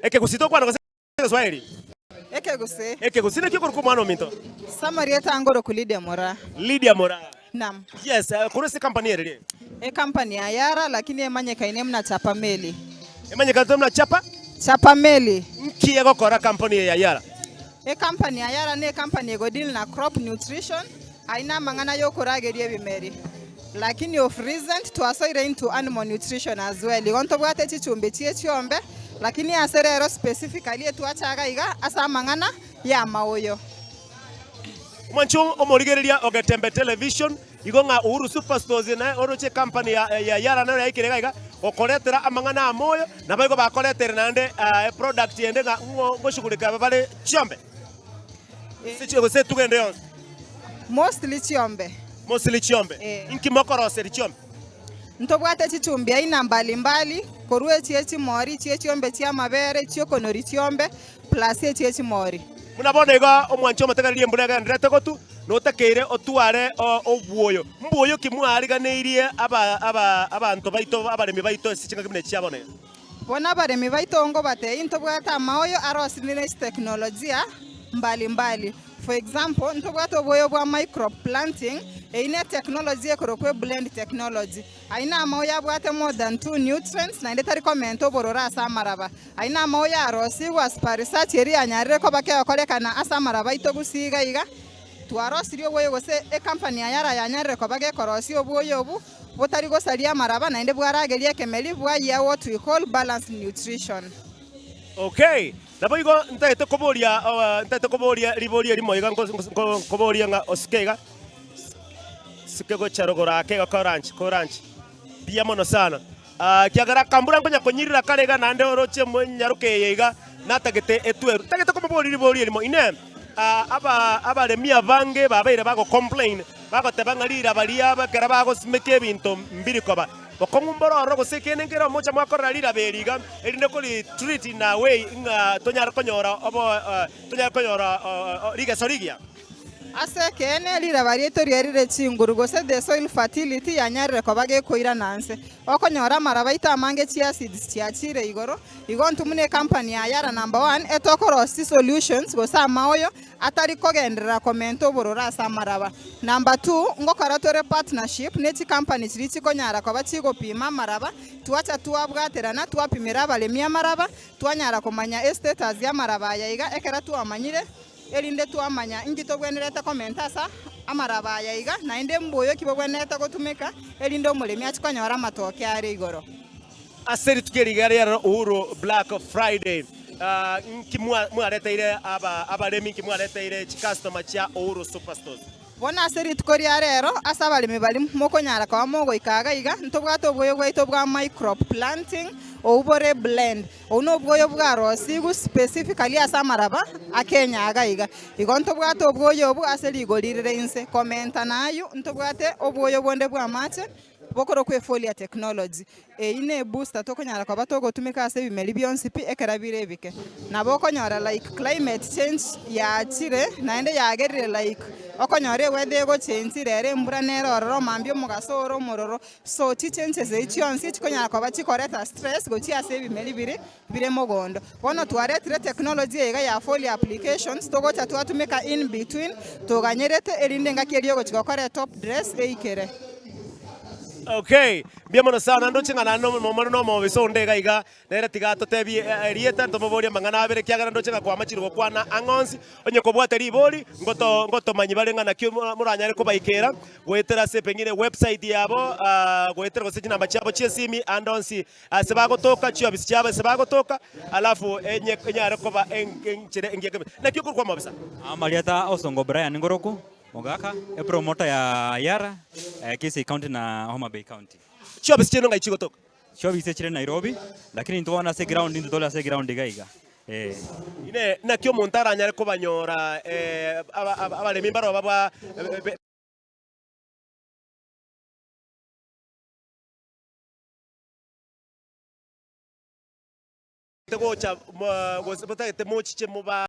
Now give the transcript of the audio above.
Ekegusii tokwana gose Egeswahili? Ekegusii. Ekegusii naki okorokwa omwana ominto? Samari etangoroku Lydia Moraa. Lydia Moraa. Naam. Yes, eh, korwa ase company ere rie? Ecompany ya Yara lakini emanyekaine buna Chapa Meli. Emanyekaine buna Chapa? Chapa Meli. Nki egokora company eye ya Yara? Ecompany ya Yara ne ecompany ego deal na crop nutrition, ayio namang'ana yokorageria ebimeri. Lakini of recent twasoire into animal nutrition as well. Igo ntobwate chichumbi chie chiombe, lakini ase rero specifically etwachaga iga ase amang'ana y'amaoyo. Omwanchi omorigereria o Getembe Television, igo ng'a Uhuru Superstores naye oroche ecompany ya ya Yara nero yaikire iga iga gokoretera amang'ana amoyo, naboigo bakoretere naende eproduct ende ng'a ng'o ngoshughulika bare chiombe. Gose gose etugo ende yonsi. Mostly chiombe. Mostly chiombe. Eh. Inki mokoroseria chiombe? Ntobwate chichumbi aina mbali mbali, korwa echie chimori, echie chiombe chi'amabere, echiokonori chiombe, plus echie chimori. Buna bono igo omwanchi omotegereri embura egendererete gotu, notakeire otware obwoyo. Mbwoyo ki mwariganeirie aba aba abanto baito abaremi baito ase chingaki buna echi chia bono iga? Bono abaremi baito ngobatebie ntobwate amaoyo arosirie ne chiteknolojia mbali mbali. For example, ntobwate oboyo bwa microp planting, eyio ne technology ekorokwa eblend technology. Ayio namaoyo abwate more than two nutrients naende tari komenta obororo ase amaraba. Ayio namaoyo arosigwe as per research eria yanyarire koba kegokorekana ase amaraba aito gusii iga iga. Twarosirie oboyo gose ecompany ya Yara yanyarire koba gekorosia oboyo obu botari gosaria amaraba naende bwarageria ekemeri bwayia what we call balanced nutrition. Okay, naboigo ntagete koboria ntagete koboria riborio erimo iga nkoborie ng'a osike iga, sike gocha rogoro ake iga koranche koranche, mbuya mono sana. Ekiagera akambura nkonya konyirira kare iga naende oroche nyaroke eye iga natagete etweru. Ntagete komoboria riborio erimo, Inee, aba abaremi abange babeire bago complain bagoteba ng'a riraba riabo ekero bagosimeka ebinto mbiri koba bokong'u mboro ororo gose ekende nkere omocha mwakorera riraba eri iga, erinde kori treat in a way ng'a tonyare konyora obo tonyare konyora rigeso rigiya. Ase ekeene, riraba riaito riarire chinguru, gose the soil fertility yanyarire koba gekoirana nse. Okonyora amaraba aito amange chiacids chiachire igoro, igo intwe buna ecompany ya Yara number one etokorosia chisolutions gose amaoyo atari kogenderera komenta obororo ase amaraba. Number two, ngokora tore partnership ne chicompany chiria chikonyara koba chigopima amaraba, twacha twabwaterana twapimera abaremi amaraba, twanyara komanya estatus y'amaraba aya iga, ekero twamanyire erinde twamanya inki togwenerete komenta ase amaraba aya iga, naende mbuya ki bogwenerete gotumeka, erinde omoremi achie konyora amatoke are igoro. Ase rituko eri iga riarero Uhuru Black Friday, nki mwareteire abaremi, nki mwareteire chicustomer chia Uhuru Superstores? Bono ase rituko ria rero, ase abaremi baria mokonyara koba mogoika iga iga, ntobwate obwoyo bwaito bwa microp planting, obwo bore blend. Obwo nobwoyo bwarosigwe specifically ase amaraba a Kenya iga iga. Igo ntobwate obwoyo obwo ase rigori rire inse. Komenta nayio, ntobwate obwoyo bonde bw'amache bokorokwa eFoliar technology. Eyio ne ebooster tokonyara koba togotumeka ase ebimeri bionsi pi ekero bire ebike. Nabo okonyora like climate change yachire naende yagerire like okonyora eweather egochenji rero embura nere ororo mambia omogaso ore omororo. So chichanges echi chionsi chikonyara koba chikoreta stress gochia ase ebimeri biri bire mogondo. Bono twaretire technology eye iga ya foliar applications togocha twatumeka in between toganyerete erinde engaki eria ogochia gokora etop dress eikere. Okay, mbuya mono sana, ndoche ng'a naende more nomobisa onde iga iga, nere tiga atotebie erieta ntomoborie amang'ana abere ekiagera ndoche ng'a kwamachire gokwana ang'e onsi, onye kobwate ribori ngoto ngotomanyi bare ng'a naki moranyare kobaikera, goetera ase pengine website yabo goetera gose chinamba chiabo chi'esimi ande onsi Ase bagotoka, chiofisi chiabo ase bagotoka, alafu enye enyare koba enchera engiya kegima. Naki okorokwa omobisa? Amarieta Osongo Brian Ngoroku, Mogaka, epromoter ya Yara, Kisii County na Homa Bay County. Chiofisi chiaino ng'ai chigotoka? Chiofisi chire Nairobi, lakini intwe bono ase eground intwe tore ase eground iga iga. Eh. Inee, naki omonto aranyare kobanyora abaremi mbarobwo babwa. Gocha gose botagete mochiche moba.